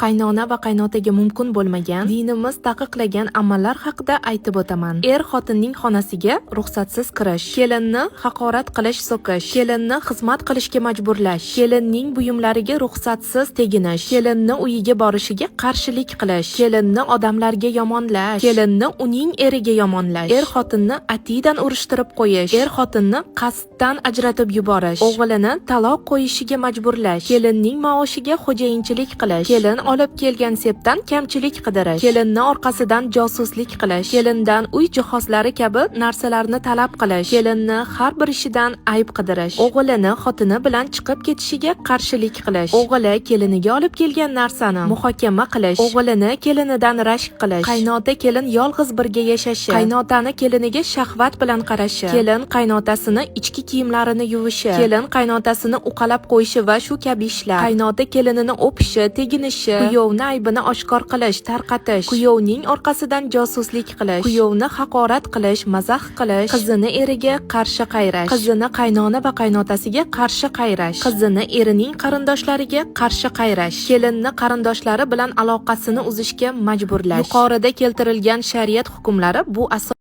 Qaynona va qaynotaga mumkin bo'lmagan, dinimiz taqiqlagan amallar haqida aytib o'taman. Er xotinning xonasiga ruxsatsiz kirish, kelinni haqorat qilish, so'kish, kelinni xizmat qilishga majburlash, kelinning buyumlariga ruxsatsiz teginish, kelinni uyiga borishiga qarshilik qilish, kelinni odamlarga yomonlash, kelinni uning eriga yomonlash, er xotinni atidan urushtirib qo'yish, er xotinni qasddan ajratib yuborish, o'g'lini taloq qo'yishiga majburlash, kelinning maoshiga xo'jayinchilik qilish, kelin olib kelgan sepdan kamchilik qidirish, kelinni orqasidan josuslik qilish, kelindan uy jihozlari kabi narsalarni talab qilish, kelinni har bir ishidan ayb qidirish, o'g'lini xotini bilan chiqib ketishiga qarshilik qilish, o'g'li keliniga olib kelgan narsani muhokama qilish, o'g'lini kelinidan rashk qilish, qaynota kelin yolg'iz birga yashashi, qaynotani keliniga shahvat bilan qarashi, kelin qaynotasini ichki kiyimlarini yuvishi, kelin qaynotasini uqalab qo'yishi va shu kabi ishlar, qaynota kelinini o'pishi, teginishi, kuyovni aybini oshkor qilish, tarqatish, kuyovning orqasidan josuslik qilish, kuyovni haqorat qilish, mazax qilish, qizini eriga qarshi qayrash, qizini qaynona va qaynotasiga qarshi qayrash, qizini erining qarindoshlariga qarshi qayrash, kelinni qarindoshlari bilan aloqasini uzishga majburlash. Yuqorida keltirilgan shariat hukmlari bu asos